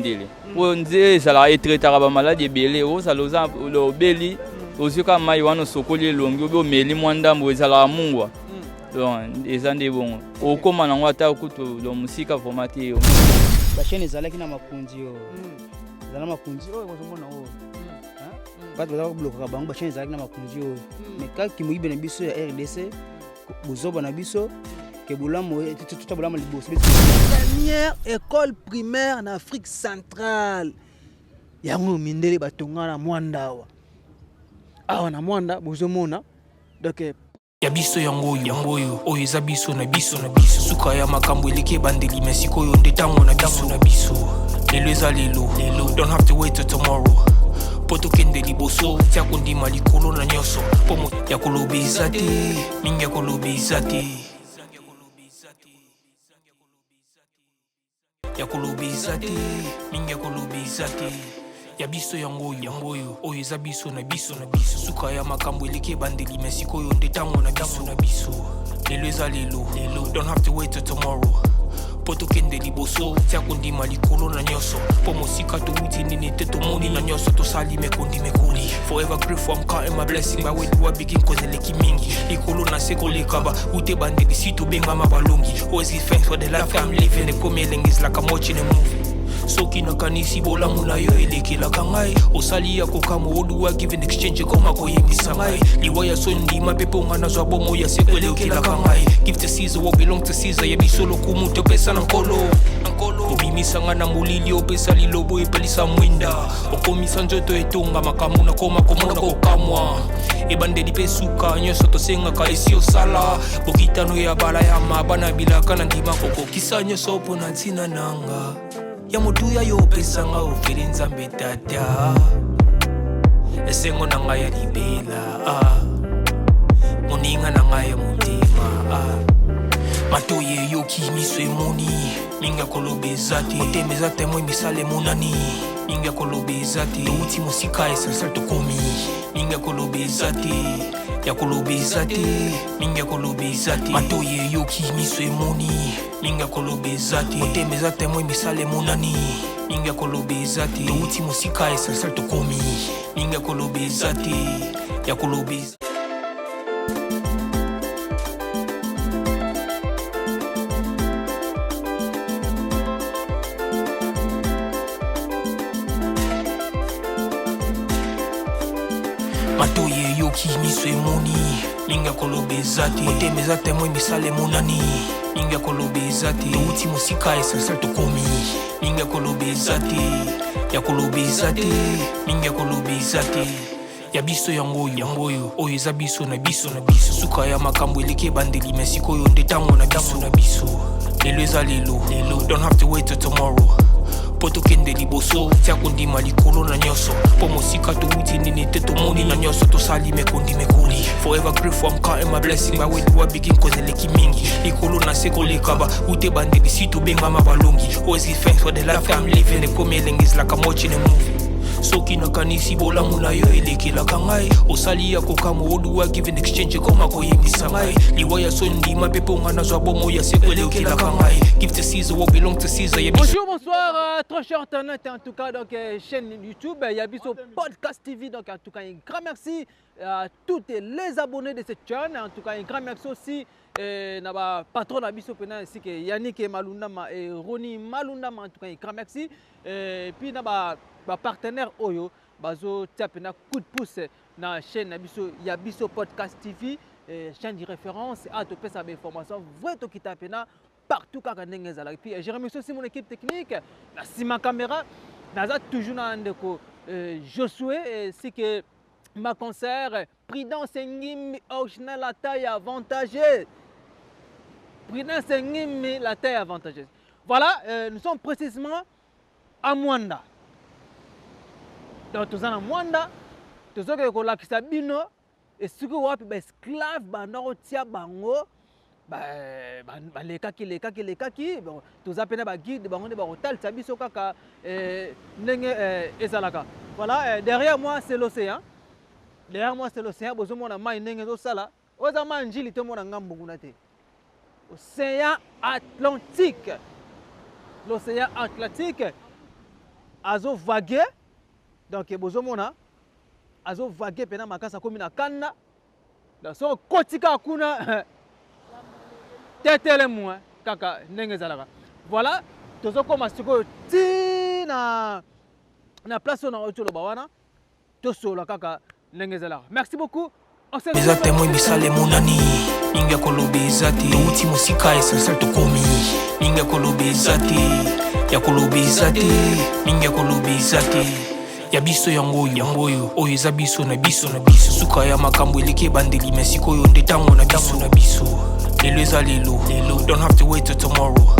Ndele po nze ezalaka etraitaka bamaladi ebele. Ozala oza obeli, ozwi kaka mai wana, osokoli elongi obi omeli mwa ndambo, ezalaka mungwa. Donc eza nde bongo, okóma nango ata kutu do mosika vraiment te. Bachaîne ezalaki na makonzi oyo, ezala makonzi oyo ozomona oyo, bato baza koblokaka bango. Bachaîne ezalaki na makonzi oyo, mais kaka moyibi na biso ya RDC, bozoba na biso ke bolamu tota bolamu liboso. Première école primaire na Afrique centrale, yango mindele batonga na Mwanda awa, awa na Mwanda bozomona. Donc Ya biso yango oyo, yango oyo, oyo eza biso na biso na biso. Suka ya makambo eleki ebandeli, me sikoyo nde ntango na biso na biso. Lelo eza lelo lelo, don't have to wait till tomorrow mpo tokende liboso. Tia kondima likolo na nyonso, mpo ya koloba eza te mingi, ya koloba eza te, ya koloba eza te mingi, ya koloba eza te. Ya biso yango oyo, yango oyo, oyo eza biso na biso na biso. Suka ya makambo eleki ebandeli, me sikoyo nde ntango na biso na biso. Lelo eza lelo lelo, don't have to wait till tomorrow mpo tokende liboso. Tia kondima likolo na nyonso, mpo mosika towuti nini te tomoni na nyonso tosali mekondi mekoli. Forever grateful, I'm counting my blessing by where do I begin, cause eleki mingi likolo na se koleka ba ute bandeli si tobengama balongi. Always give thanks for the life I'm living. Ekomi elengi, is like I'm watching a movie. Soki nakanisi bolamu na yo elekelaka ngai, osali ya kokamwa. Oduwa give in exchange ekoma koyembisa ngai liwa ya soni. Ndima mpe mpo nga nazwa bomo ya seko elekelaka ngai. Give to Caesar what belong to Caesar. Ya biso lokumu topesa na Nkolo. Obimisa nga na molili, opesa lilobo epelisa mwinda, okomisa nzoto etonga makambo nakoma komona kokamwa. Ebandeli mpe suka, nyonso tosengaka esi osala. Bokitano ya bala ya mabana bilaka na ndima kokokisa nyonso mpo na ntina nanga ya motuya yo opesanga ofeli. Nzambe Tata, esengo na ngai ya libela, ah. Moninga na ngai ya motema, ah. Matoi eyoki, miso emoni, mingi ya koloba eza te. Motema eza témoin, misala emonani, mingi ya koloba eza te. Touti mosika, essentiel tokomi, mingi ya koloba eza te, ya koloba eza te, mingi ya koloba eza te. Matoi eyoki, miso emoni, mingi ya koloba eza te. Motema eza témoin, misala emonani, mingi ya koloba eza te. Touti mosika, essentiel tokomi, mingi ya koloba eza te, ya koloba eza. Matoi eyoki, miso emoni, mingi ya koloba eza te. Motema eza témoin, misala emonani, mingi ya koloba eza te. Touti mosika, essentiel tokomi, mingi ya koloba eza te, ya koloba eza te, mingi ya koloba eza te. Ya biso yango oyo, yango oyo, oyo eza biso na biso na biso. Suka ya makambo eleki ebandeli, me sikoyo nde ntango na biso na biso. Lelo eza lelo lelo, don't have to wait till tomorrow mpo tokende liboso. Tia kondima likolo na nyonso, mpo mosika towuti nini te tomoni na nyonso tosali mekondi mekoli. Forever grateful, I'm counting my blessing by where do I begin, cause eleki mingi likolo na se koleka ba ute bandeli si tobengama balongi. Always give thanks for the life I'm living. Ekomi elengi, is like I'm watching a movie. Soki nakanisi bolamu na yo elekelaka ngai, osali ya kokamwa. Oduwa give in exchange ekoma koyembisa ngai liwa ya soni. Ndima mpe mpo nga nazwa bomo ya seko elekelaka ngai. Give to Caesar what belong to Caesar. Ya biso. Bonjour, bonsoir, très cher internaute, en tout cas, donc, chaîne YouTube, il y a Biso Podcast TV, donc, en tout cas, un grand merci à tous les abonnés de cette chaîne, en tout cas, un grand merci aussi, na ba patron na biso pena, ainsi que Yannick Malundama et Ronnie Malundama, en tout cas, un grand merci, et puis, na ba partenaire oyo, bazo tia pena coup de pouce na chaîne na biso, ya Biso Podcast TV, chaîne de référence, à topesa ba information, vrai tokita pena partout kaka ndenge ezalaki. Puis je remercie aussi mon équipe technique na nsima caméra naza toujours na ndeko Josué, ainsi que ma concert Prudence Ngimbi original, la taille avantageuse. Prudence Ngimbi, la taille avantageuse. Voilà, nous sommes précisément à Mwanda. Donc toza na Mwanda, tozokende kolakisa bino esika wapi baesclave banda kotia bango, balekaki lekaki lekaki. Bon, toza mpe na baguide, bango nde bakotalisa biso kaka ndenge ezalaka. Voilà, derrière moi c'est l'océan, derrière moi c'est l'océan. Bozomona mai ndenge ezosala, oyo eza mai Njili, tomona ngambo kuna te, océan Atlantique, l'océan Atlantique. Azo vague donc bozomona azo vague mpena makasi, akomi na kanda. Donc soki okoti kaka kuna tetelemu kaka ndenge ezalaka. Voilà, tozokóma sikoyo ti na place oyo na toloba wana, tosolola kaka ndenge ezalaka. Merci beaucoup. Eza témoin, misala emonani, mingi ya koloba eza te. Touti mosika, essentiel tokomi. Mingi ya koloba eza te, ya koloba eza te, mingi ya koloba eza te. Ya biso yango oyo, yango oyo, oyo eza biso na biso na biso. Suka ya makambo eleki ebandeli, me sikoyo nde ntango na biso na biso. Lelo eza lelo lelo, don't have to wait till tomorrow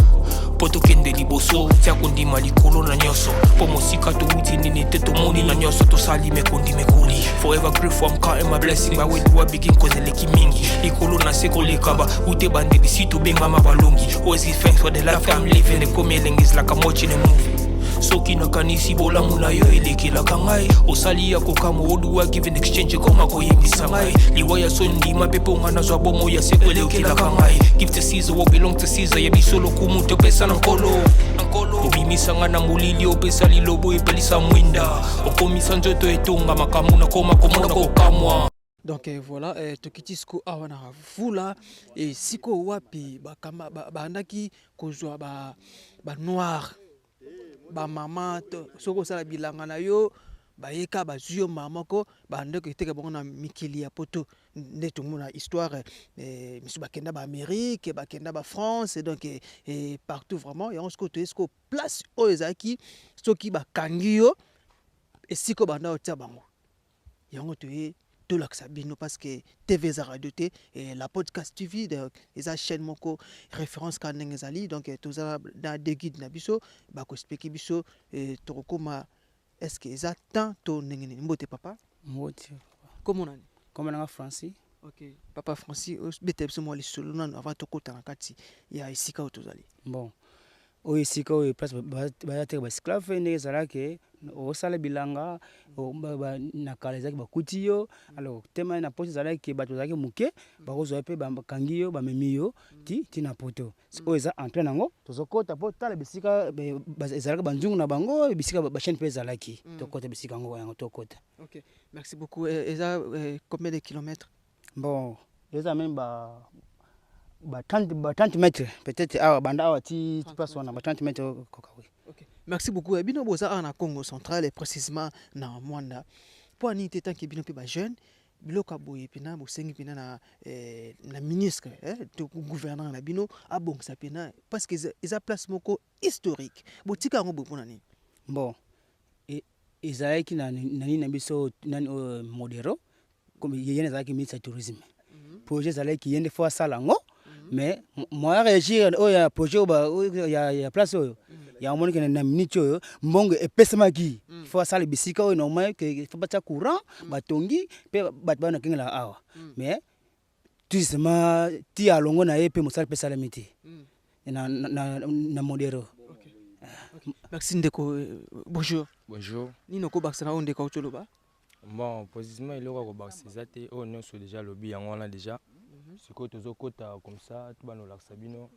mpo tokende liboso. Tia kondima likolo na nyonso, mpo mosika towuti nini te, tomoni na nyonso tosali mekondi mekoli. Forever grateful, I'm counting my blessing. By where do I begin? Cause eleki mingi likolo na se koleka ba ute bandeli si tobengama balongi. Always give thanks for the life I'm living. Ekomi elengi, is like I'm watching a movie. Soki nakanisi bolamu na yo elekelaka ngai, osali ya kokamwa. What do I give in exchange? Ekoma koyebisa ngai liwa ya so ndima mpe mpo nga nazwa bomo ya seko elekelaka ngai. Give to Caesar what belong to Caesar. Ya biso lokumu topesa na Nkolo. Obimisa nga na molili, opesa lilobo, epelisa mwinda, okomisa nzoto etonga makambo nakoma komona kokamwa. Donc voilà, tokiti sikoyo awa na vula esika wapi bandaki kozwa banoir, bamama. Soki osala bilanga na yo, bayeka bazwi yo mama moko, bandeko eteka bango na mikili ya poto. Nde tomona histoire misu bakenda baAmérique, bakenda baFrance, donc partout vraiment. Yango sikoyo toye sikoyo place oyo ezalaki soki bakangi yo, esika oyo banda otia bango. Yango toye tolakisa bino parce que TV eza radio te. La Podcast TV donc eza chaîne moko référence kaka ndenge ezali. Donc toza na deux guide na biso, bakoexpliquer biso. Tokokóma, est ce que eza temps to ndenge nini? Mbote papa. Mbote. Kombo nani? Kombo nanga Francis. Ok papa Francis, obeta biso mwa lisolo nano avant tokota na kati ya esika oyo tozali. Bon, oyo esika oyo place baza teka baesclave. Ndenge ezalaki, osala bilanga na kala, ezalaki bakuti yo. Alors tema na poto ezalaki bato bazalaki moke, bakozwa mpe bakangi yo, bamemi yo ti na poto. Oyo eza entrée nango. Tozokota mpo tala bisika ezalaki banzungu na bango, bisika bachaîne mpe ezalaki. Tokota bisika yango, yango tokota. Ok, merci beaucoup. Eza combien de kilomètres? Bon, eza même ba 30, ba 30 mètres peut-être awa, banda awa ti place wana, ba 30 mètres koka, oui. Ok, merci beaucoup. Bino boza awa na Congo Central et précisément na Mwanda. Mpo anini te tanke bino mpe bajeune biloko ya boye mpena bosengi mpena na ministre to gouverneur na bino abongisa mpena, parce que eza place moko historique, botika yango boye mpona nini? Bon, ezalaki na nini na biso, nani oyo, Modero, comme ye azalaki ministre ya tourisme. Projet ezalaki ye nde fo asala yango, mais moyen réagir oyo ya projet oyo ya place oyo yango moniki na minute oyo mbongo epesamaki, fo asala bisika oyo normal, fo batia courant, batongi mpe bato bana kengelaka awa. Mais tristement, ti alongo na ye mpe mosala mpe esalami te na Modero. Merci ndeko. Bonjour. Bonjour. Nini okobakisa na oyo ndeko auti oloba? Bon, précisément eloko ya kobakisa eza te. Oyo nyonso déjà alobi yango wana déjà. Sikoyo tozokɔta comme ça tobana olakisa bino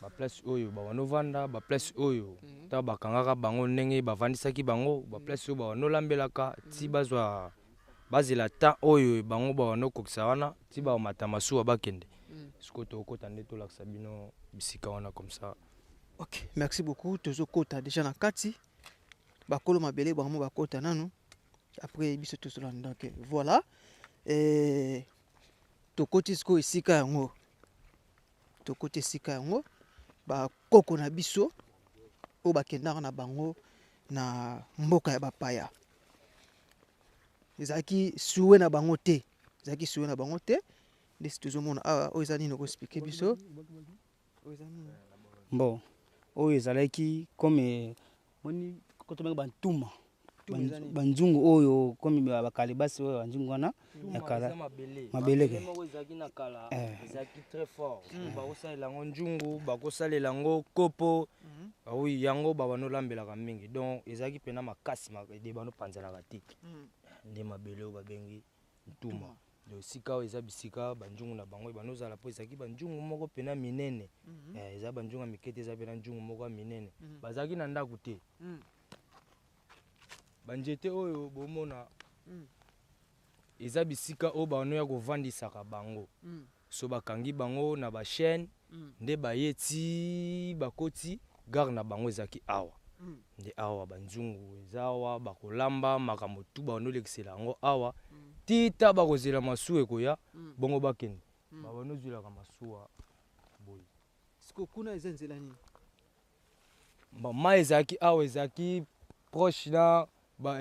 baplace oyo babanovanda, baplace oyo ntango bakangaka bango, ndenge bavandisaki bango, baplace oyo babanolambelaka ti bazwa bazela temps oyo bango babanokokisa wana ti bamata masuwa bakende. Sikoyo tokokɔta nde tolakisa bino bisika wana comme ça. Ok, merci beaucoup. Tozokɔta déjà na kati. Bakolo mabele bango bakɔta nanu, après biso tozolanda. Donc voilà, tokoti sikoyo esika yango. Tokoti esika yango, bakoko na biso oyo bakendaka na bango na mboka ya bapaya, ezalaki souhait na bango te, ezalaki souhait na bango te. Nde si tozomona awa, oyo eza nini? Okoexpliquer biso oyo eza nini? Bon, oyo ezalaki comme moni kotomaki bantuma, banzungu oyo comme bakalebasi, oyo banzungu wana ya kala, mabele ke. Moko ezalaki na kala, ezalaki très fort. Bakosalela yango nzungu, bakosalela yango kopo. Oui, yango babanolambelaka mingi. Donc ezalaki mpena makasi, de banopanzanaka te. Nde mabele oyo babengi ntuma. Donc esika oyo eza bisika banzungu na bango banozala, mpo ezalaki banzungu moko mpena minene. Eza banzungu ya mike te, eza mpena nzungu moko ya minene. Bazalaki na ndako te. Banzete oyo bomona eza bisika oyo bano ya kovandisaka bango. So bakangi bango na bachaîne nde baye ti bakoti gare na bango ezalaki awa. Nde awa banzungu eza awa, bakolamba makambo tu, banolekisela yango awa ti ta bakozela masuwa ekoya. Bongo bakende, babanozwelaka masuwa boye. Siko kuna eza nzela nini? Bon, mai ezalaki awa, ezalaki proche na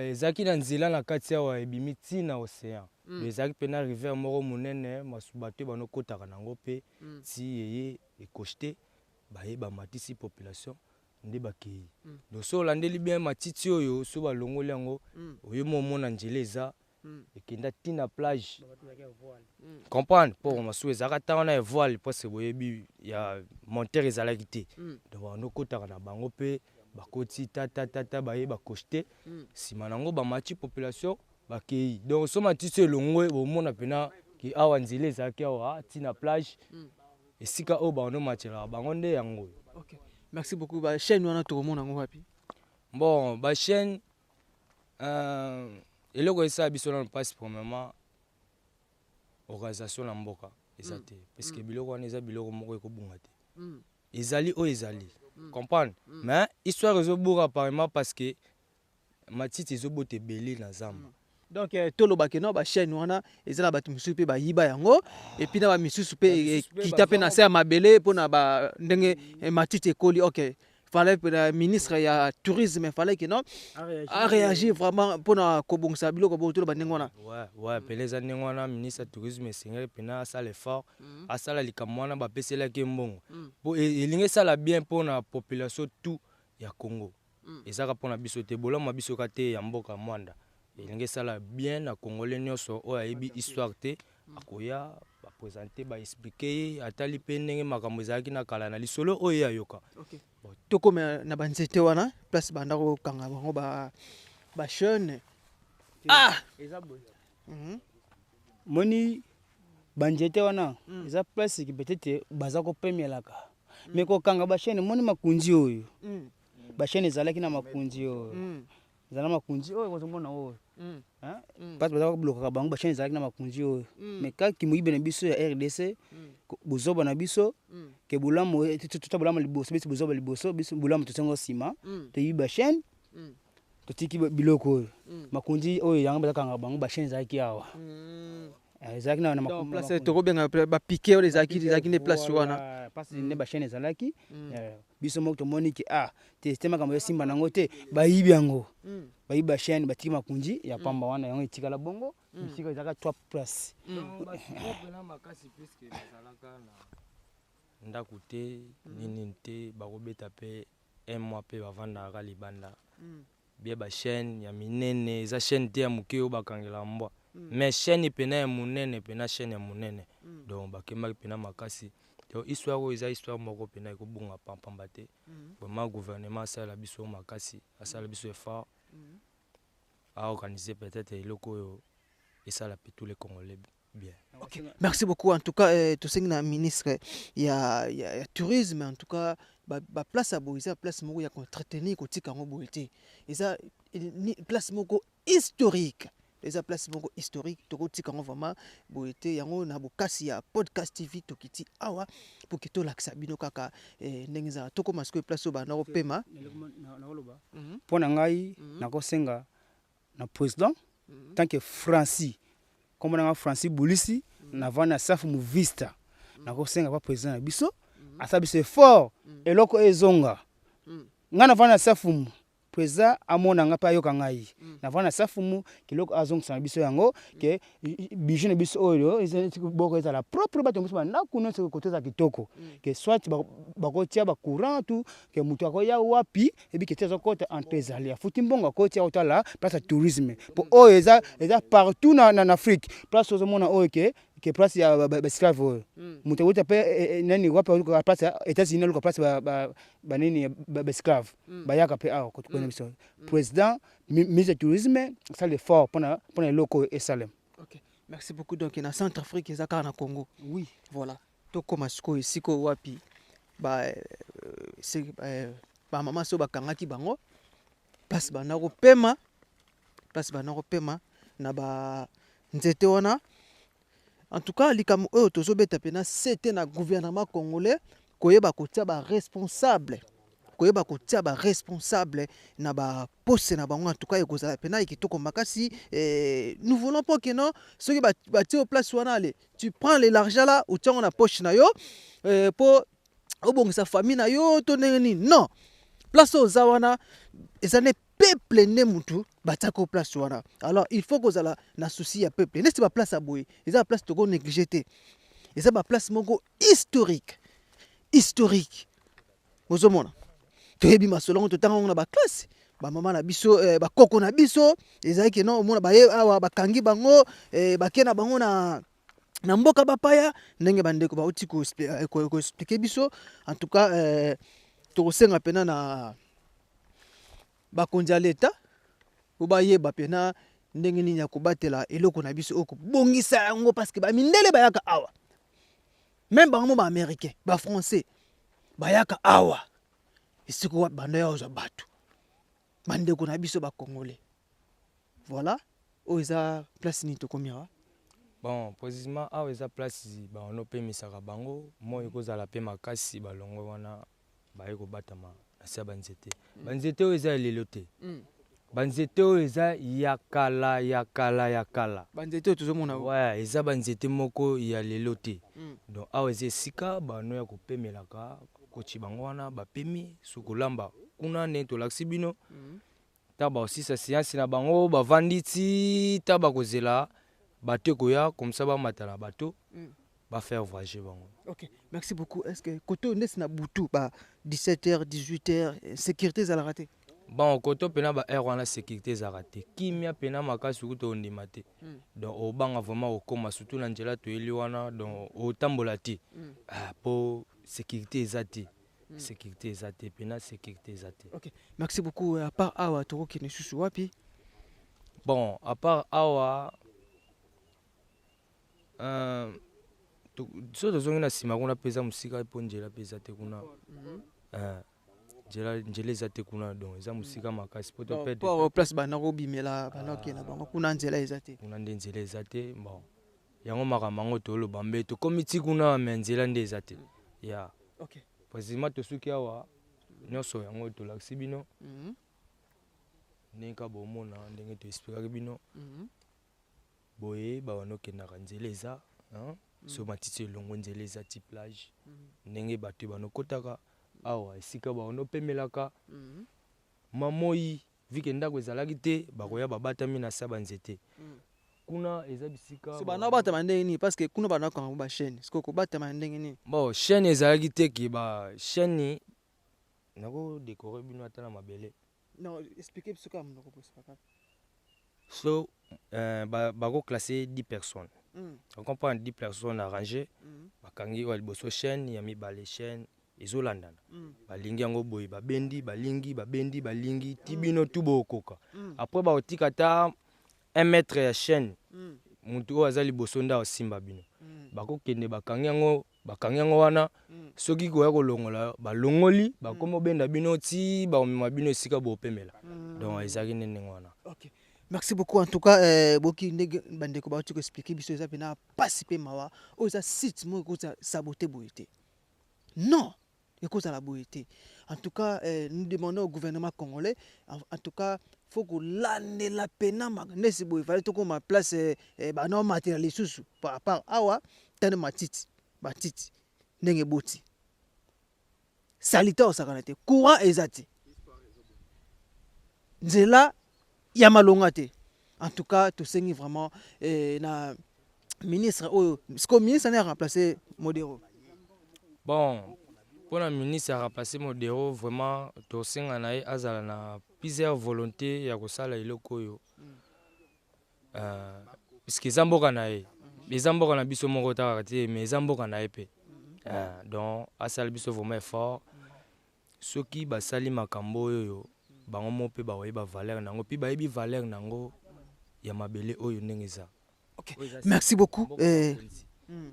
ezalaki na nzela na kati awa, ebimi ntina océan. Ezalaki mpena rivière moko monene, bato banokotaka nango mpe ti eye ekoche, baye bamatisi population nde bakei. Donc so olandeli bien matiti oyo, so balongoli yango, oyo mo omona nzela eza ekenda ntina plage, comprendre? Mpo masuwa ezalaka ntango wana ya voile, parce boyebi ya monteur ezalaki te. Donc banokotaka na bango mpe bakoti tatatata, baye bakoche te. Nsima nango bamati population, bakei. Donc so matiti elongwe, bomona mpena ke awa nzela ezalaki awa ntina plage, esika oyo banomatelaka bango nde yango oyo. Ok, merci beaucoup. Bachaîne wana tokomona yango wapi? Bon, bachaîne, eloko esala biso nano mpasi, premièrement organisation na mboka eza te, parce que biloko wana eza biloko moko ekobunga te. Ezali oyo ezali, comprendre? Mais histoire ezobuka apparemment parce que matiti ezobota ebele na zamba. Donc tolobaki no bachaîne wana eza na bato misusu mpe bayiba yango, et puis na bamisusu mpe ekita mpe na se ya mabele mpona ndenge matiti ekoli. Ok, fallait na ministre ya tourisme, fallait que non aréagir vraiment mpona kobongisa biloko bongo. Toloba ndenge wana. Ouais, pele eza ndenge wana. Ministre ya tourisme esengeli mpena asala effort, asala likambo wana. Bapeselaki ye mbongo po elingi esala bien mpona population tout ya Congo. Ezaka mpona biso te, bolamu ya biso ka te ya mboka Mwanda. Elingi esala bien na Congolais nyonso oyo ayebi histoire te, akoya baprésente, baexpliquer ye, atali mpe ndenge makambo ezalaki na kala na lisolo oyo ye ayoka. Okay. Tokóma na banzete wana, place banda kokanga bango bachaîne. Ah! Eza boye. Moni banzete wana eza place peut-être baza kopemelaka, mais kokanga bachaîne, moni makunzi oyo, bachaîne ezalaki na makunzi oyo, ezala makunzi oyo ozomona oyo. Place baza koblokaka bango, bachaîne ezalaki na makunzi oyo. Mais kaka moyibi na biso ya RDC, bozoba na biso ke bolamu tota bolamu liboso, biso bozoba liboso, biso bolamu totiango nsima. Toyibi bachaîne, totiki biloko oyo, makunzi oyo, yango bazakanga bango. Bachaîne ezalaki awa, ezalaki na place tokobenga bapiquet oyo, ezalaki nde place wana. Place nde bachaîne ezalaki. Biso moko tomoni ke ah te te, makambo esimba nango te. Bayibi yango, bayibi bachaîne, batiki makunzi ya pamba wana, yango etikala bongo. Bisika ezalaka trois place. Makasi puisque bazalaka na ndako te, nini te, bakobeta mpe un mois mpe bavandaka libanda bie. Bachaîne ya minene, eza chaîne te ya moke oyo bakangelaka mbwa, mais chaîne mpena ya monene, mpena chaîne ya monene. Donc bakembaki mpena makasi. Donc histoire oyo eza histoire moko mpena ekobunga pampamba te. Vraiment, gouvernement asalela biso makasi, asala biso effort, aorganiser peut-être eloko oyo esala mpe tous les Congolais bien. Ok, merci beaucoup. En tout cas, tosengi na ministre ya tourisme, en tout cas, baplace ya boye eza place moko ya koentretenir, kotika yango boye te. Eza place moko historique, eza place moko historique, tokotika yango vraiment boye te. Yango na bokasi ya Podcast TV tokiti awa po ke tolakisa bino kaka ndenge ezala. Tokóma sikoyo place oyo banda kopema. Nakoloba mpo na ngai, nakosenga na président tant que Francis, kombo na nga Francis Bulisi, navandi na Safu Movista, nakosenga pa président na biso asala biso effort, eloko oyo ezonga. Ngai navandi na Safumu, président amona nga mpe ayoka ngai. Navandi na Safumu, keloko azongisa na biso yango, ke bijou na biso oyo boko ezala propre, bato biso bandako nyonso kote eza kitoko, ke soit bakotia bacourant tu, ke moto akoya wapi ebi ke ti azokota entre, ezali afuti mbongo, akoti akotala place ya tourisme. Mpo oyo eza partout na Afrique, place ozomona oyo ke place ya baesclave oyo. Moto awuta mpe nani wapi, aluka place ya États-Unis, aluka place banini baesclave, bayaka mpe awa kona biso. Président, ministre ya tourisme asala effort mpona eloko oyo esalema. Ok, merci beaucoup. Donc na Centrafrique eza kaka na Congo? Oui. Voilà, tokóma sikoyo esika oyo wapi bamama so bakangaki bango, place banda kopema. Place bana kopema na ba nzete wana. En tout cas likambo oyo tozobeta mpena sete na gouvernement congolais, koyeba kotia ba responsable, koyeba kotia ba responsable na ba poste na bango. En tout cas ekozala mpena kitoko makasi. Eh, nous voulons pas que non, soki batie yo place wana, ale tu prends l'argent là, otia yango na poche na yo, eh, po obongisa famille na yo to ndenge nini. Non, place oyo oza wana eza nde peuple nde mutu batiaka yo place wana. Alors il faut kozala na souci ya peuple. Neti baplace ya boye eza baplace toko néglige te, eza baplace moko historique, historique. Ozomona, toyebi masolo yango, totanga yango na baklasse, bamama na biso, eh, bakoko na biso. Ezalaki no omona baye awa, bakangi bango, eh, bake na bango na mboka bapaya, ndenge bandeko bauti koexpliquer biso. En tout cas, eh, tokosenga mpena na bakonzi ya leta po bayeba mpena ndenge nini ya kobatela eloko na biso oyo, kobongisa yango, parce que bamindele bayaka awa, même bango mo baaméricain, bafrançais bayaka awa. Esika wapi banda ya kozwa bato, bandeko na biso bacongolais? Voilà, oyo eza place nini tokomi awa? Bon, précisément awa eza place bango opemisaka bango. Moi ekozala mpe makasi, balongo wana baye kobatama na se ya banzete. Banzete oyo eza ya lelo te, banzete oyo eza ya kala, ya kala, ya kala. Banzete oyo tozomona oyo. Ouais, eza banzete moko ya lelo te. Donc awa eza esika bano ya kopemelaka koti bango wana bapemi. So kolamba kuna ndenge tolakisi bino, ntango bakosisa séance na bango, bavandi ti ta bakozela bato ekoya, comme ça bamata na bato, bafaire voyager bango. Ok, merci beaucoup. Est ce que kote oyo ndeti na butu ba 17h, 18h, sécurité ezalaka te? Bon, koto mpena ba heure wana sécurité ezalaka te, kimia mpena makasi kuta ondima te. Donc obanga vraiment okóma surtout na nzela toyeli wana, donc otambola te. Ah, po sécurité eza te, sécurité eza te mpena, sécurité eza te. Ok, merci beaucoup. À part awa, tokokende susu wapi? Bon, à part awa, so tozongi na nsima kuna mpe eza mosika, mpo nzela mpe eza te kuna. Nzela eza te kuna, donc eza mosika makasi po to port place banda kobimela, banda kokende bango kuna, nzela eza te. Kuna nde nzela eza te. Bon, yango makambo yango toloba mbe tokomi ti kuna, me nzela nde eza te ya. Précisément tosuki awa, nyonso yango tolakisi bino ndenge ka bomona, ndenge toexplikaki bino boye. Bawana okendaka, nzela eza, hein? So matiti elongo, nzela eza ti plage, ndenge bato banokotaka awa, esika bawana opemelaka mamoi vike ndako ezalaki te, bakoya babatami na sa banzete kuna, eza bisika. So banda kobatama ndenge nini? Parce que kuna banda kokanga bachaîne, sikoyo kobatama ndenge nini? Bon, chaîne ezalaki te ke ba chaîne nakodécorer bino ata na mabele. Non, explique biso kaka monoko po c'est pas grave. So bakoclasse 10 personnes. Ocomprendre, 10 personnes arrangé, bakangi oyo ya liboso chaîne, ya mibale chaîne, ezolandana. Balingi yango boye, babendi, balingi, babendi, balingi ti bino tu bokoka. Après bakotika ata 1 mètre ya chaîne, motu oyo aza liboso nde akosimba bino. Bakokende, bakangi yango, bakangi yango wana. Soki koya kolongola, balongoli, bakomi obenda bino ti bakomema bino esika bopemela. Donc ezalaki nde ndenge wana. Ok, merci beaucoup. En tout cas, boki ndenge bandeko bauti koexpliquer biso, eza mpena pasi mpe mawa. Oyo eza site moko ekozala saboté boye te, non, ekozala boye te. En tout cas, nous demandons au gouvernement congolais, en tout cas faut kolandela pena ndesi boye. Fallait tokoma place, bana omatela lisusu par rapport awa. Tane matiti, matiti ndenge eboti, saleté osakana te, courant eza te, nzela ya malonga te. En tout cas tosengi vraiment, na ministre oyo sikoyo, ministre ane aremplace Modero. Bon, mpona ministre aremplace Modero, vraiment tosenga na ye azala na plusieurs volonté ya kosala eloko oyo, puisque eza mboka na ye, eza mboka na biso moko takaka te, mais eza mboka na ye mpe. Donc asala biso vraiment effort. Soki basali makambo oyo, bango mo mpe bakoyeba valeur nango, mpe bayebi valeur nango ya mabele oyo ndenge eza. Ok, merci beaucoup.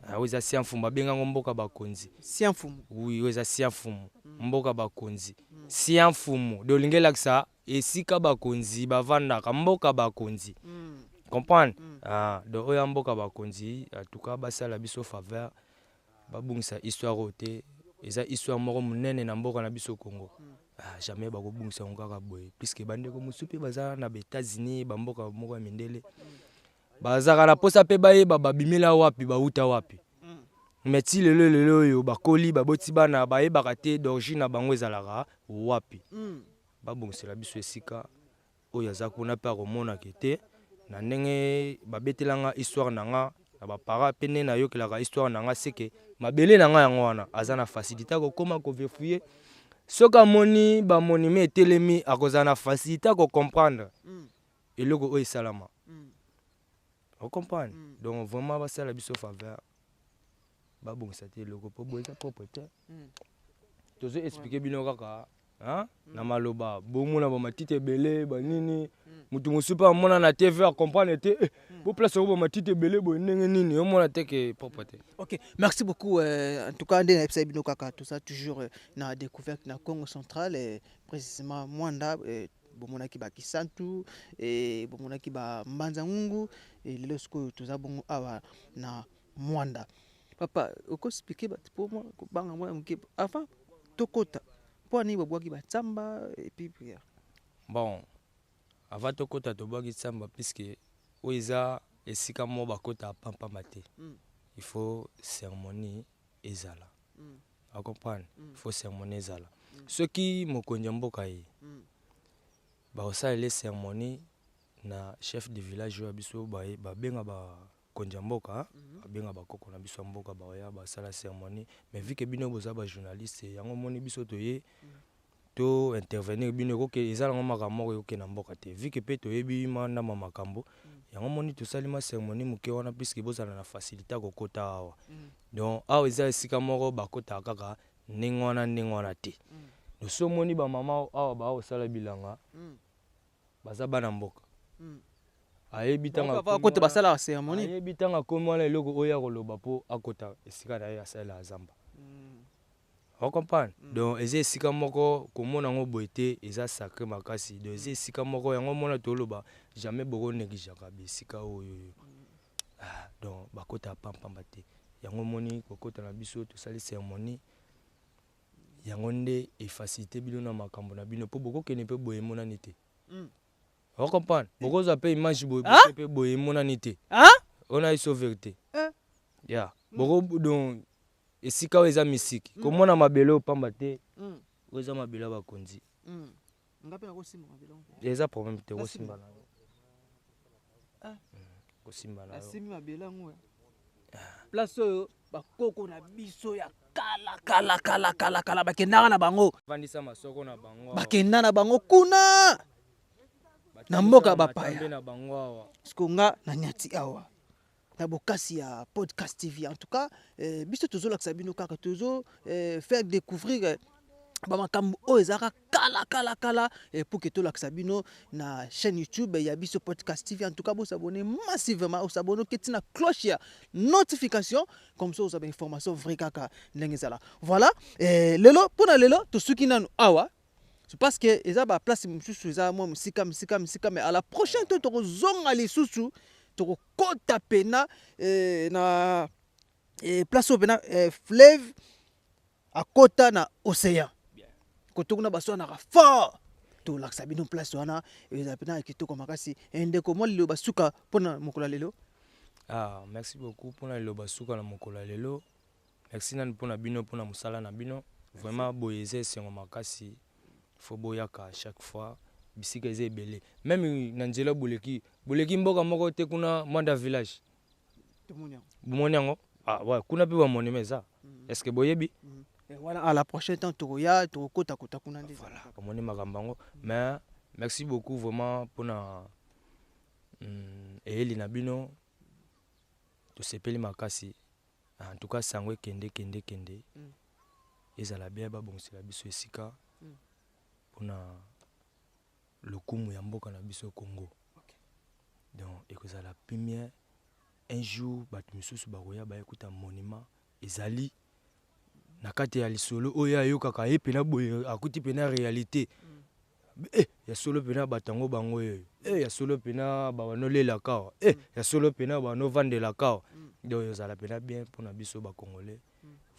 Ah, oyo eza sia mfumu, babenga yango mboka bakonzi. Sia mfumu. Oui, oyo eza sia mfumu, mboka bakonzi. Sia mfumu, donc olingi elakisa esika bakonzi bavandaka, mboka bakonzi. Comprendre? Ah, donc oyo ya mboka bakonzi, en tout cas basala biso faveur, babungisa histoire oyo te. Eza histoire moko monene na mboka na biso Congo. Ah, jamais bakobungisa yango kaka boye, puisque bandeko mosusu mpe baza na ba États-Unis, bamboka moko ya mindele, bazalaka na mposa mpe bayeba babimela wapi, bauta wapi. Mais ti lelo lelo oyo bakoli, baboti bana, bayebaka te d'origine na bango ezalaka wapi. Babongisela biso esika oyo aza kuna mpe akomonaka te na ndenge babetelanga histoire na nga na bapara, mpe ndenge nayokelaka histoire na nga, seke mabele na nga yango wana aza na facilité akokóma kovérifier. Soki amoni bamonima etelemi, akozala na facilité akocomprendre eloko oyo esalama. Ocomprendre? Donc vraiment basala biso faveur, babongisa te eloko mpo boye eza propre te. Tozo expliquer bino kaka na maloba, bomona bamatiti ebele banini. Motu mosusu mpe amona na TV, acomprendre te, eh, bo place yango bamatiti ebele boye ndenge nini? Omona te ke propre te. Ok, merci beaucoup. En tout cas, nde nayebisa bino kaka, tout ça toujours na découverte na Congo Central, et précisément Mwanda. Bomonaki bakisantu, bomonaki bambanza ngungu, lelo sikoyo toza bongo awa na Mwanda. Papa, okoexpliquer bato mpo mwa kobanga mwa moke avant tokota, mpo ani babwaki batsamba et puis prière? Bon, avant tokota, tobwaki tsamba puisque oyo eza esika moko bakota pampamba te. Il faut cérémonie ezala. Acomprendre? Il faut cérémonie ezala. Soki mokonzi ya mboka ye, bakosalela cérémonie na chef de village oyo ya biso, babenga bakonzi ya mboka, babenga bakoko na biso ya mboka, baoya basala cérémonie. Mais vu que bino boza bajournaliste, yango omoni biso toye to intervenir bino. Ekoke eza nango makambo moko ekoke na mboka te, vu que mpe toyebi ma ndambo ya makambo yango. Omoni tosali ma cérémonie moke wana puisque bozala na facilité ya kokota awa. Donc awa eza esika moko bakotaka kaka ndenge wana ndenge wana te. Donc so omoni bamama awa baa kosala bilanga, baza bana mboka, ayebi ntango akota basalaka cérémonie. Ayebi ntango akomi wana, eloko oyo akoloba mpo akota esika na ye asalela zamba. Ocomprendre? Donc eza esika moko komona yango boye te, eza sacré makasi. Donc eza esika moko yango omona toloba jamais bokonégligeaka bisika oyo oyo. Ah, donc bakota pampamba te. Yango omoni kokota na biso, tosali cérémonie, yango nde efacilité bino na makambo na bino, mpo bokokende mpe boye emonani te. Ocomprendre? Bokozwa mpe image boye mpe boye emonani te. Ona biso vérité ya boko. Donc esika oyo eza misiki, komona mabele oyo pamba te. Oyo eza mabele ya bakonzi. Eza problème te, kosimba na yo, kosimba na yo. Asimbi mabele yango, place oyo bakoko na biso ya kala kala kala kala kala bakendaka na bango. Vandisa masoko na bango. Bakenda na bango kuna na mboka bapaya. Na bango awa. Siko nga na nyati awa na bokasi ya Podcast TV. En tout cas, biso tozolakisa bino kaka, tozo faire découvrir bamakambo oyo ezalaka kala kala kala, pour que tolakisa bino na chaîne YouTube ya biso Podcast TV. En tout cas, bosabonner massivement, osabonner, oketi na cloche ya notification, comme ça ozwa bainformation vrai kaka ndenge ezala. Voilà, lelo, mpona lelo tosuki nanu awa. C'est parce que eza baplace mosusu eza mwa mosika mosika mosika, mais à la prochaine to tokozonga lisusu, tokokota pena na place oyo pena fleuve akota na océan. Koto kuna baswanaka fort, tolakisa bino place wana, ezala mpena kitoko makasi. Ndeko, mwa liloba suka mpona mokolo ya lelo. Ah, merci beaucoup mpona liloba suka na mokolo ya lelo. Merci nani mpona bino, mpona mosala na bino. Vraiment boye eza esengo makasi. Faut boyaka chaque fois, bisika eza ebele. Même na nzela boleki, boleki mboka moko te kuna, Mwanda village, bomoni yango? Ah, ouais, kuna mpe bamonima eza. Est ce que boyebi? Wana à la prochaine temps tokoya, tokokotakota kuna nde. Voilà, omoni makambo yango. Mais merci beaucoup vraiment mpona eyeli na bino, tosepeli makasi. En tout cas sango ekende kende kende, ezala bien, babongisela biso esika mpona lokumu ya mboka na biso Congo. Donc ekozala première. Un jour bato misusu bakoya baye kuta monument ezali na kati ya lisolo oyo ayokaka ye mpena boye akuti mpena realite eh, ya solo mpena bato yango bango oyo eh, ya solo mpena babanolelaka awa eh, ya solo mpena banovandelaka awa donc ezala mpena bien mpona biso bacongolais.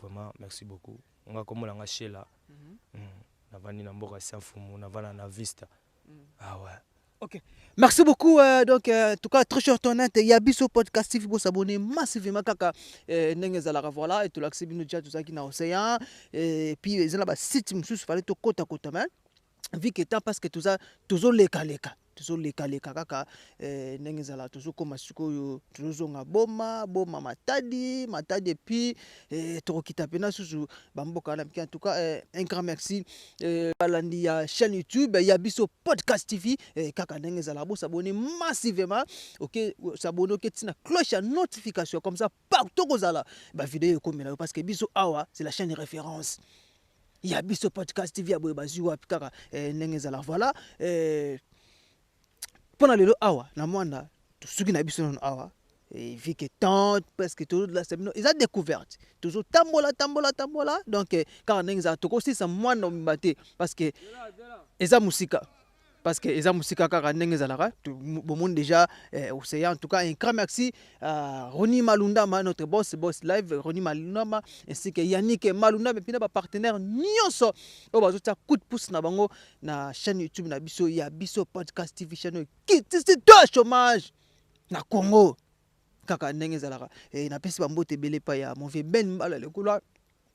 Vraiment merci beaucoup. Nga kombo na nga Shela, navandi na mboka Saint-Fumu, navanda na Vista. Ah ouais. Ok. Merci beaucoup. Donc, en tout cas, très cher tonnet, il y a Biso Podcast TV, vous s'abonner massivement. Kaka, ndenge zalaka, voilà, et tout l'accès bino déjà tout ça qui na océan. Et puis, ils ont là-bas site, mususu, fallait tout côte à côte, hein. Vu que temps, parce que tout ça, toujours leka leka. Toujours leka leka, kaka, ndenge zala, toujours comme sikoyo, toujours zonga boma, boma matadi, matadi, et puis, tokokita pena susu, bamboka na miki. En tout cas, un grand merci, balandi ya chaîne YouTube, ya Biso Podcast TV, kaka ndenge zala, bo s'abonner massivement, ok, s'abonner, ok, tina cloche ya notification, comme ça, partout kozala, ba vidéo ekomela yo, parce que Biso awa, c'est la chaîne de référence. Ya Biso Podcast TV, ya boye bazwi wapi kaka, ndenge zala, voilà, mpona lelo awa na Mwanda, tosuki na biso nano awa, et vu que tant presque toujours la semaine ils a découverte toujours tambola tambola tambola, donc kaka ndenge za tokosisa Mwanda mobimba te, parce que eza musika, parce que eza musika kaka ndenge ezalaka, bomoni déjà, océan. En tout cas, un grand merci à Ronnie Malundama, notre boss, boss live Ronnie Malundama, ainsi que Yannick Malundama, et puis na ba partenaire nyonso oyo bazotia coup de pouce na bango na chaîne YouTube na biso ya Biso Podcast TV, chaîne oyo kitisi to chômage na Congo kaka ndenge ezalaka. Napesi bambote ebele epai ya mon vieux Ben Mbala Lekulwa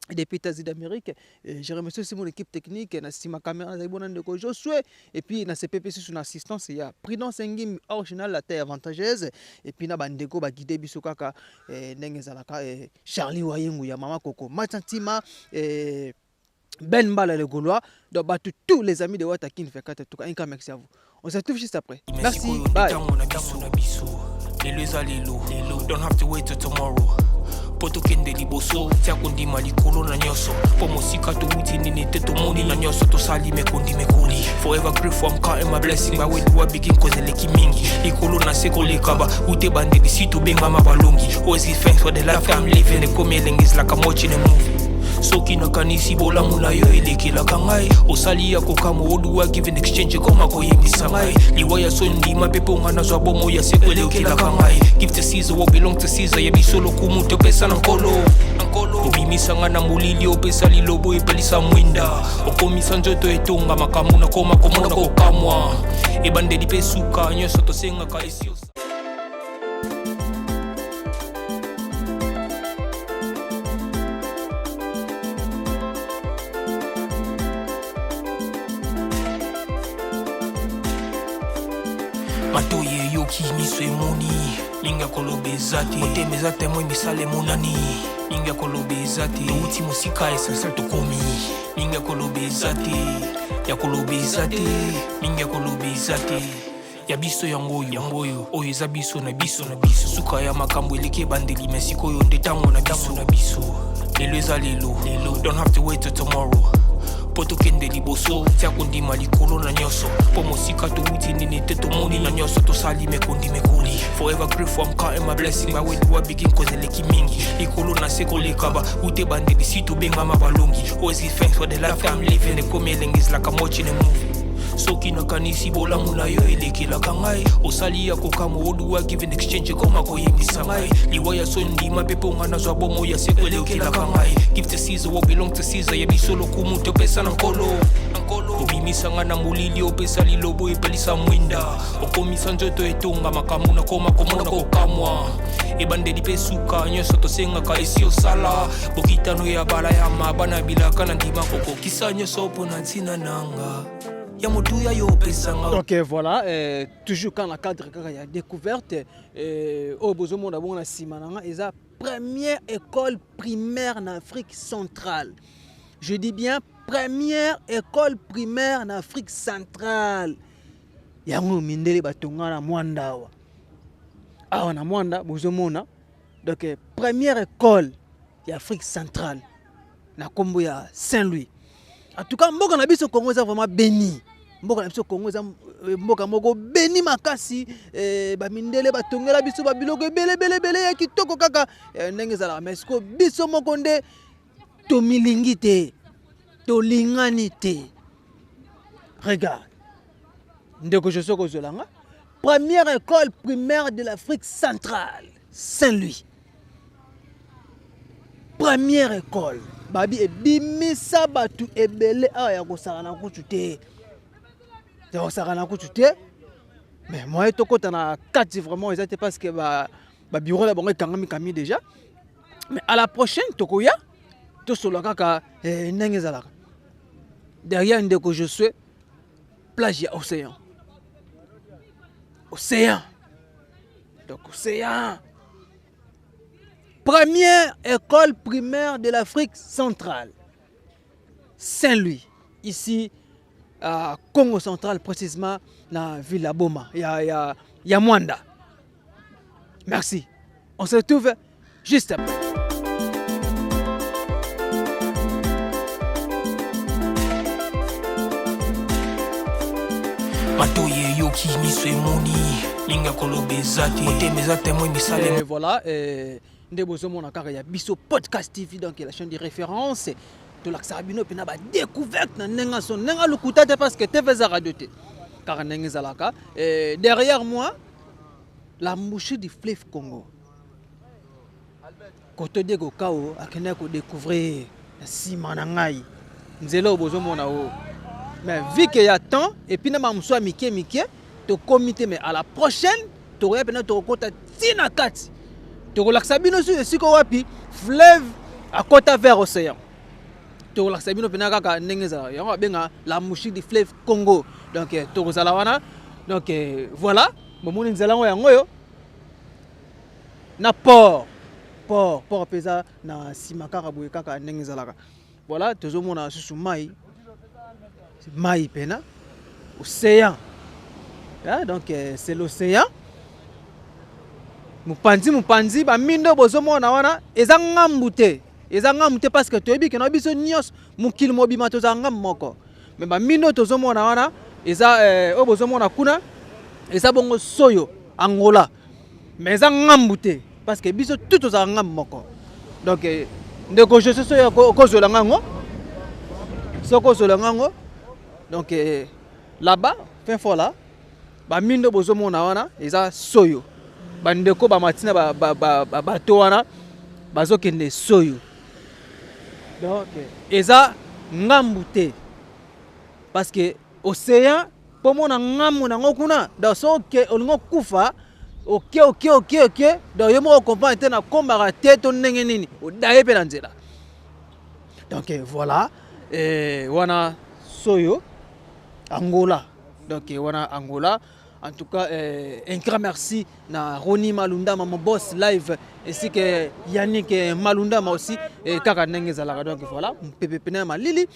depuis États-Unis d'Amérique. Je remercie aussi mon équipe technique, na sima caméra nazali bona ndeko Josué, et puis na CPP sous assistance ya Prudence Ngimbi original, la taille avantageuse, et puis na bandeko ba guider biso kaka, ndenge ezalaka, Charlie Wayengu ya Mama Coco Matantima, Ben Mbala le Gaulois, donc bah, tous les amis de Watakin Fekata, en tout cas un grand merci à vous. On se retrouve juste après. Merci, Merci, bye. Ntango na biso, na biso. Lelo eza lelo. Don't have to wait till tomorrow. Po tokende liboso, tia kondima likolo na nyonso. Po mosika towuti nini te tomoni na nyonso tosali mekondi mekoli. Forever grateful, I'm counting my blessing. But where do I begin? Cause eleki mingi. Likolo na se koleka ba ute bandeli si tobengama balongi. Always give thanks for the life I'm living. Ekomi elengi, it's like I'm watching a movie. Soki nakanisi bolamu na yo elekelaka ngai, osali ya kokamwa oduwa give in exchange ekoma koyebisa ngai liwa ya soni ndima mpe mpo nga nazwa bomo ya seko elekelaka ngai. Give to Caesar what belong to Caesar, ya biso lokumu topesa na nkolo. Obimisa nga na molili, opesa lilobo epelisa mwinda, okomisa nzoto etonga makambo nakoma komona kokamwa ebandeli mpe suka nyonso tosengaka esi. Matoyi eyoki, miso emoni, mingi ya koloba eza te, motema eza témoin, misala emonani, mingi ya koloba eza te, touti mosika, essentiel tokomi, mingi ya koloba eza te, ya koloba eza te, mingi ya koloba eza te, ya biso yango oyo, yango oyo, oyo eza biso na biso na biso, suka ya makambo eleki ebandeli, me sikoyo nde ntango na biso na biso, lelo eza lelo, lelo, don't have to wait till tomorrow. Po tokende liboso, tia kondima likolo na nyonso, po mosika towuti nini te tomoni na nyonso tosali mekondi mekoli. Forever grateful, I'm counting my blessing. But where do I begin? Cause eleki mingi, likolo na se koleka ba ute bandeli si tobengama balongi. Always give thanks for the life I'm living. Ekomi elengi, it's like I'm watching a movie. Soki nakanisi bolamu na yo elekelaka ngai, osali ya kokamwa oduwa give in exchange ekoma koyebisa ngai liwa ya soni ndima mpe mpo nga nazwa bomo ya seko elekelaka ngai. Give to Caesar what belong to Caesar, ya biso lokumu topesa na nkolo. Obimisa nga na molili, opesa lilobo epelisa mwinda, okomisa nzoto etonga makambo nakoma komona kokamwa ebandeli mpe suka nyonso tosengaka esi osala bokitano ya bala ya maba na bilaka na ndima kokokisa nyonso mpo na ntina nanga ya motuya yo opesanga. Donc voilà, toujours quand la cadre kaka ya découverte, oyo bozomona bongo na nsima na nga eza première école primaire en Afrique centrale. Je dis bien première école primaire en Afrique centrale. Yango mindele batonga na Mwanda awa. Awa na Mwanda bozomona donc première école ya Afrique centrale na kombo ya Saint-Louis. En tout cas, mboka na biso Congo eza vraiment béni. Mboka na biso Congo eza eh, mboka moko beni makasi eh, bamindele batongela biso babiloko ebele ebele ebele ya kitoko kaka eh, ndenge ezalaka mais sikoyo biso moko nde tomilingi te tolingani te regarde ndeko joso kozwela nga première école primaire de l'Afrique centrale Saint-Louis première école babi ebimisa bato ebele awa ya kosakana kutu te ya kosakana kutu te mais moyen tokɔta na kati vraiment eza te parce que babureau na bango ekangami kami déjà mais à la prochaine tokoya tosolola kaka eh, ndenge ezalaka derrière ndeko josue plage ya océan océan donc océan première école primaire de l'Afrique centrale Saint-Louis ici à Congo central précisément na ville ya Boma ya, ya, ya Mwanda merci on se retrouve juste après. Matoyi eyoki miso emoni mingi ya koloba eza te motema eza temoin misala Et voilà eh, nde bozomona kaka ya biso podcast tv donc la chaîne de référence tolakisaka bino mpena badécouverte na ndenge so ndenge lokuta te parce que tv eza radio te kaka ndenge ezalaka eh, derrière moi la mouche du fleuve congo koto Diego Kao akendaki kodécouvrir na nsima na ngai nzela oyo bozomona oyo mais vu que ya temps et puis na mamosu ya mike mike tokomi te mais à la prochaine tokoya mpena tokokota ntina kati tokolakisa bino su esika wapi fleuve akota vers océan tokolakisa bino mpena kaka ndenge ezalaka yango babenga la mouche du fleuve congo donc eh, tokozala wana donc eh, voilà bomoni nzela yango yango oyo na port port port mpe eza na nsima kaka boye kaka ndenge ezalaka voilà tozomona susu mai mai mpena océan ah, donc eh, c'est l'océan mopanzi mopanzi bamindo bozomona wana eza ngambu te eza ngambu te parce que toyebi ke na biso nyonso mokili mobima tozala ngambu moko mais bamindo tozomona wana eza eh, oyo bozomona kuna eza bongo soyo angola mais eza ngambu te parce que biso tout tozala ngambu moko donc eh, ndeko jose soyo okozwela ngango soki ozwela ngango donc eh, là-bas fin fort là bamindo bozomona wana eza soyo bandeko bamati na bato ba, ba, ba, bato wana bazokende soyo donc eza ngambu te parce que océan mpo mona ngambu nango kuna donc soki olingi okufa oke oke oke oke donc yo moko comprendre te nakombaka te to ndenge nini odaye mpe na nzela donc voilà eh, wana soyo angola donc wana angola en tout cas eh, un grand merci na Roni Malundama mon boss live ainsi que Yannick eh, Malundama aussi eh, kaka ndenge ezalaka donc voilà mpepe pene ya malili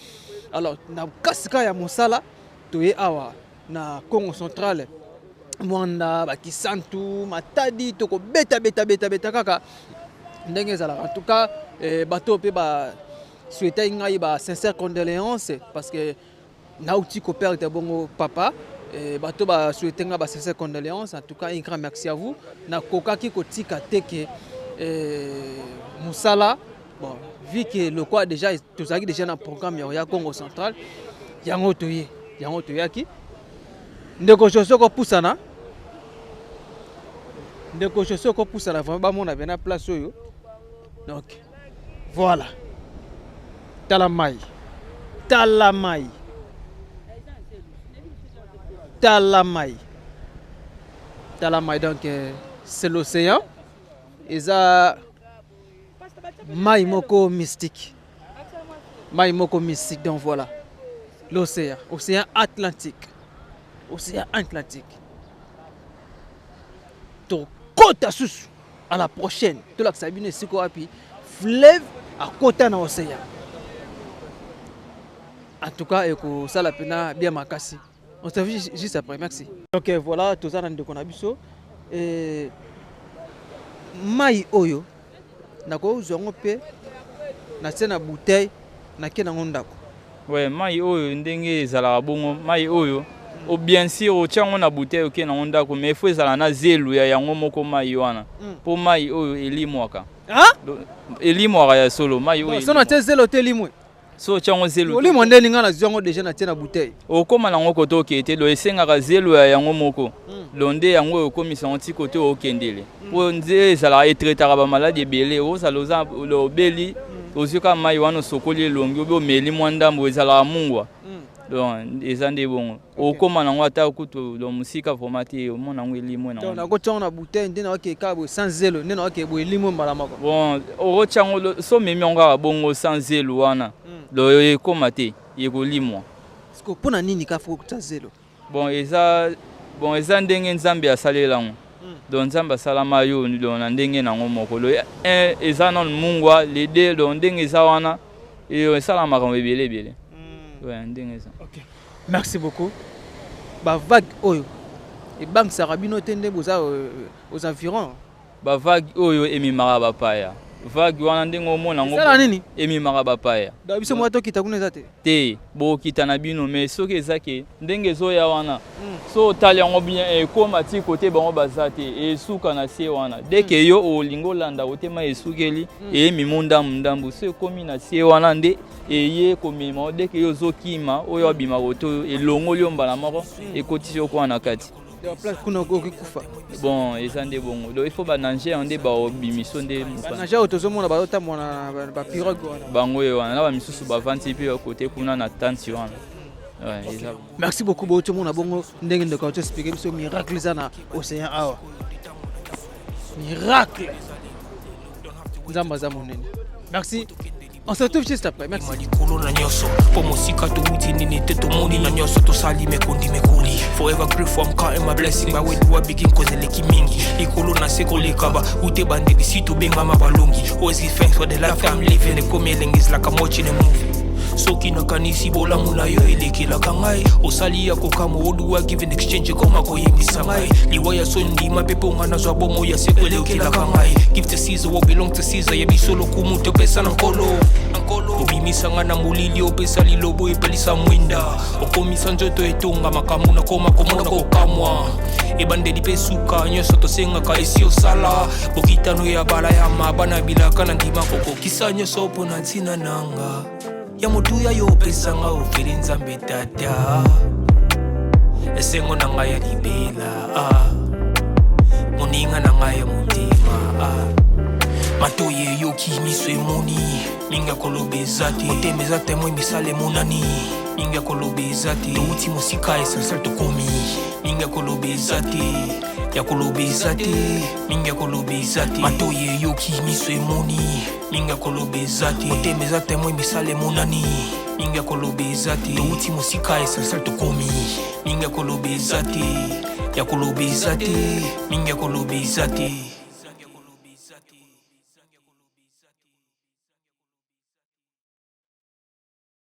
alors na kasika ya mosala toye awa na Congo central Mwanda bakisantu Matadi tokobeta beta beta beta kaka ndenge ezalaka en tout cas eh, bato mpe ba souhaitaki ngai ba sincère condoléance parce que nauti koperdre bongo papa eh, bato basouhaite nga ba sincère condoléance en tout cas un grand merci à vous nakokaki kotika te ke eh, mosala bon vu que lokwa déjà tozalaki déjà na programme ya koya congo central yango toye yango toyaki ndeko josue kopusana ndeko josue kopusana vraiment bamona bena place oyo donc voilà tala mai tala mai tala mai tala mai donc euh, c'est l'océan eza mai moko mystique mai moko mystique donc voilà l'océan océan atlantique océan atlantique tokota susu à la prochaine tolakisa bino esika wapi fleuve akota na océan en tout cas ekosala mpena bien makasi on se voit juste après merci donc voilà toza na ndeko na biso eh, mai oyo nakozwa yango mpe natie na bouteille nake nango ndako Ouais, mai oyo ndenge ezalaka bongo mai oyo O bien sûr otia yango na bouteille, oke nango ndako, mais faut ezala na zelu ya yango moko mai wana, mpo mai oyo elimwaka. Elimwaka ya solo, mai oyo. So natie zelo te, elimwe? So otia yango zelu. Olimwa nde elinga, nazwi yango déjà, natie na bouteille. Okóma nango kote okee te. Do esengaka zelo ya yango moko. Do nde yango oyo okomisa yango ti kote okendele, mpo nde ezalaka etraitaka bamaladi ebele. Ozala oza obeli, ozwi kaka mai wana, osokoli elongi obi omeli mwa ndambo, ezalaka mungwa. Donc eza nde bongo, okóma nango ata kutu do mosika vraiment te, omona yango elimwe nango. Nakotia yango na bouteille nde naoke kaka boye sans zelo, nde naoke boye, elimwe mbala moko. Bon, okotia yango, so omemi yango kaka bongo sans zelo wana, do ekóma te, ekolimwa. Mpo na nini ka faut kotia zelo? Bon, eza bon, eza ndenge Nzambe asalela yango. Donc Nzambe asalama yo donc na ndenge nango moko. Le un eza nano mungwa, le deux, donc ndenge eza wana, esala makambo ebele ebele. Ouais, ndenge eza. Okay. Merci beaucoup. Bavague oyo ebangisaka bino te nde boza aux environs? Bavague oyo ememaka bapaya. Vague wana, ndenge omona yango. Esala nini? Ememaka bapaya. Donc biso moko tokita kuna eza te? Te, bokita na bino, mais soki eza ke ndenge ezoya wana, so otali yango bien, ekóma ti kote bango baza te, esuka na se wana. Dès que yo olingi olanda kote mai esukeli, eyemima ndambu ndambu. So ekómi na se wana nde eye komema. Dès que yo ozokima, oyo abima kote oyo, elongoli yo mbala moko, ekotisi yo kwa na kati. Place kuna okoki kufa. Bon, eza nde bongo. Donc il faut banageur nde baobimiso nde. Banageur oyo tozomona bazotambola na bapirogue wana? Bango oyo wana na bamisusu bavandi mpe kote kuna na tente wana. Merci beaucoup. Bo tomona bongo ndenge ndeko auti expliquer biso miracle eza na océan awa. Miracle, Nzambe aza monene. Merci, on se retrouve juste après. Merci. Likolo na nyonso mpo mosika towuti nini te, tomoni na nyonso tosali mekondi mekoli. Forever grateful, I'm counting my blessing. Ba where do I begin, cause eleki mingi likolo na se koleka ba ute bandeli si tobengama balongi. Always give thanks for the life I'm living. Ekomi elengi, is like I'm watching a movie. Soki nakanisi bolamu na yo elekelaka ngai, osali ya kokamwa. Oduwa give in exchange, ekoma koyebisa ngai liwa ya so ndima mpe mponga nazwa bomo ya seko elekelaka ngai. Give to Caesar what belong to Caesar. Ya biso lokumu topesa na Nkolo. Obimisa ngai na molili, opesa lilobo, epelisa mwinda, okomisa nzoto etonga makambo nakoma komona kokamwa. Ebandeli mpe suka, nyonso tosengaka esi osala. Bokitano ya bala ya mabana bilaka na ndima kokokisa nyonso mpo na ntina nanga ya motuya yo opesanga ofeli. Nzambe Tata, esengo na ngai ya libela, ah. Moninga na ngai ya motema, ah. Matoi eyoki, miso emoni, mingi ya koloba eza te. Motema eza témoin, misala emonani, mingi ya koloba eza te. Touti mosika, essentiel tokomi, mingi ya koloba eza te, ya koloba eza te, mingi ya koloba eza te. Matoi eyoki, miso emoni, mingi ya koloba eza te. Motema eza témoin, misala emonani, mingi ya koloba eza te. Touti mosika, essentiel tokomi, mingi ya koloba eza te, ya koloba eza te, mingi ya koloba eza te.